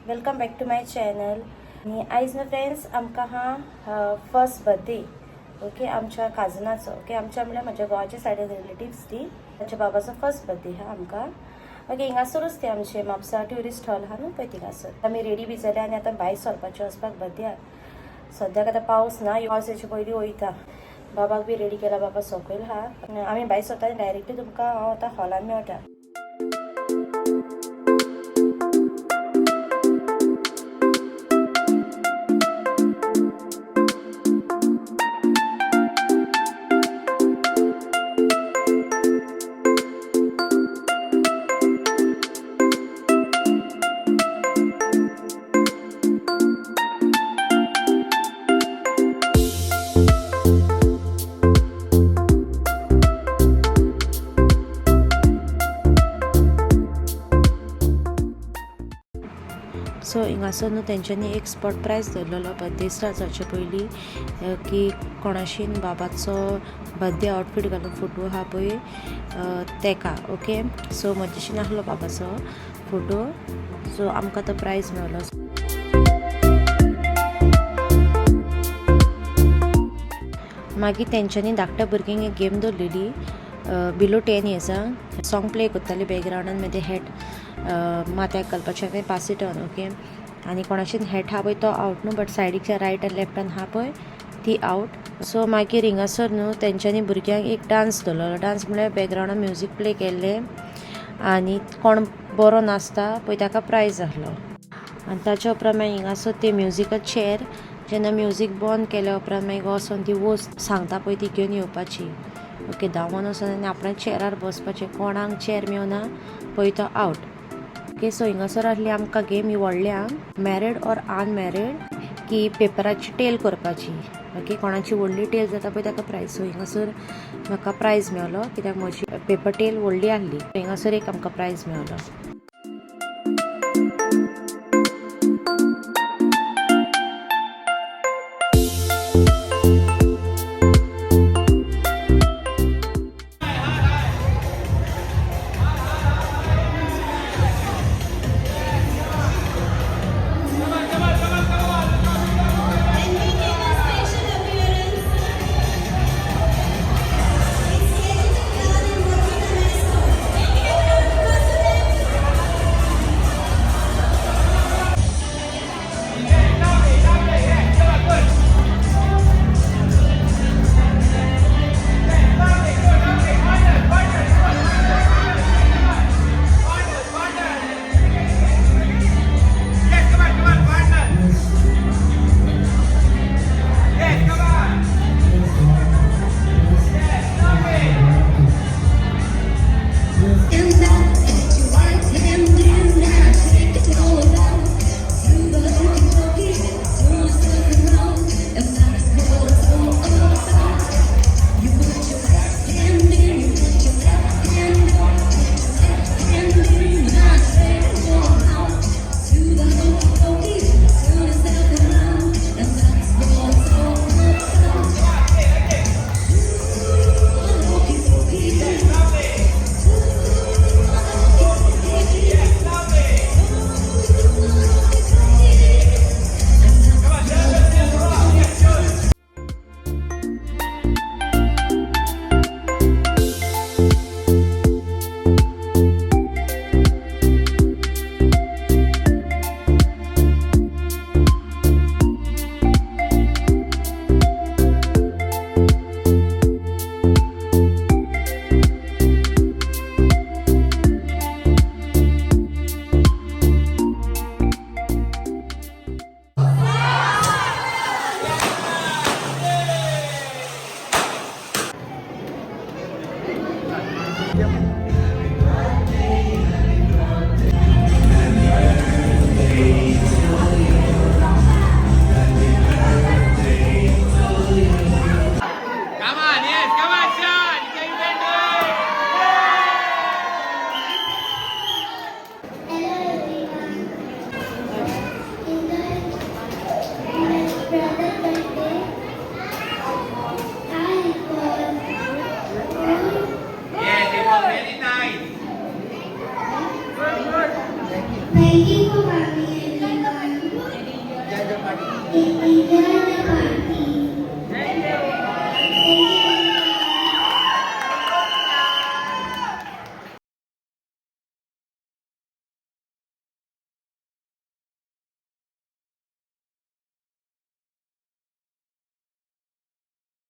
Welcome back to my channel. आनी आयज न्हू फ्रेंड्स आमकां आहा फर्स्ट बर्थडे. ओके, आमच्या काजनाचो. ओके, आमच्या म्हणल्यार म्हज्या घोवाच्या सायडीन रिलेटिव्स ती, ताच्या बाबाचो फर्स्ट बर्थडे आहा आमकां. ओके, हिंगासरूच ते आमचे म्हापसा ट्युरिस्ट हॉल आहा न्हू पळय थिंगासर आमी रेडी बी जाले आनी आतां भायर सरपाचें वचपाक बर्थडे. सद्याक आतां पावस ना, पावस येचे पयलीं वयता. बाबाक बी रेडी केला, बाबा सकयल आहा. आमी भायर सरता आनी डायरेक्टली तुमकां हांव आतां हॉलान मेळटा. सो हिंगासर न्हू तेंच्यांनी एक स्पॉट प्रायज दवरलेलो बर्थडे स्टार्ट जावचे पयलीं की कोणाशीन बाबाचो बर्थडे आउटफीट घालून फोटो आहा पळय तेका. ओके, सो म्हजेशीन आहलो बाबाचो फोटो, सो आमकां तो प्रायज मेवलो. मागीर तेंच्यांनी धाकट्या भुरग्यांक एक गेम दवरलेली बिलो 10 इयर्सांक. सॉंग प्ले करताली बॅकग्रावंडान, मागीर ते हॅट माथ्याक घालपाचें आनी पास it on. Okay, आनी कोणाशीन हॅट आहा पळय तो आवट न्हू, बट सायडीकच्या रायट आनी लेफ्टान आहा पळय ती आवट. सो मागीर हिंगासर न्हू तेंच्यांनी भुरग्यांक एक डांस दवरलेलो. डांस म्हळ्यार बॅकग्रावंडान म्युजीक प्ले केल्लें आनी कोण बरो नाचता पळय ताका प्रायज आहलो. आनी ताच्या उपरांत मागीर हिंगासर ते म्युजिकल चॅर, जेन्ना म्युजीक बंद केल्या उपरांत मागीर वचोन ती वस्त सांगता पळय ती घेवन येवपाची. ओके, धांवोन वचोन आनी आपणें चॅरार बसपाचें. कोणाक चॅर मेवना पळय तो आवट. ओके, सो हिंगासर आहली आमकां गेम ही व्हडल्यांक, मॅरीड ऑर अनमॅरीड, की पेपराची टेल करपाची. ओके, कोणाची व्हडली टेल जाता पळय ताका प्रायज. सो हिंगासर म्हाका प्रायज मेवलो कित्याक म्हजी पेपर टेल व्हडली आहली. हिंगासर एक आमकां prize मेवलो. And we give a special appearance. It's Kevin Khan and Martina Maestro. Thank you, Vasudev. Yes, come on, come on, partner. Yes, come on. Yes, lovely. And now that you right hand in now, take it all down. Do the hokey pokey, turn yourself around, and that's what it's all about. You put your left hand in, you put your left hand out, put your left hand in, now take it all out. Do the hokey pokey, turn yourself around, and that's what it's all about. Do the hokey pokey. Lovely. Yes, lovely. Come on, German, yes, rock. Yes, good. Come on, yes, come on, Sean. You can do it. Hello everyone. In the my brother birthday, I call all. Yes, it was very nice. Thank you for coming. Enjoy.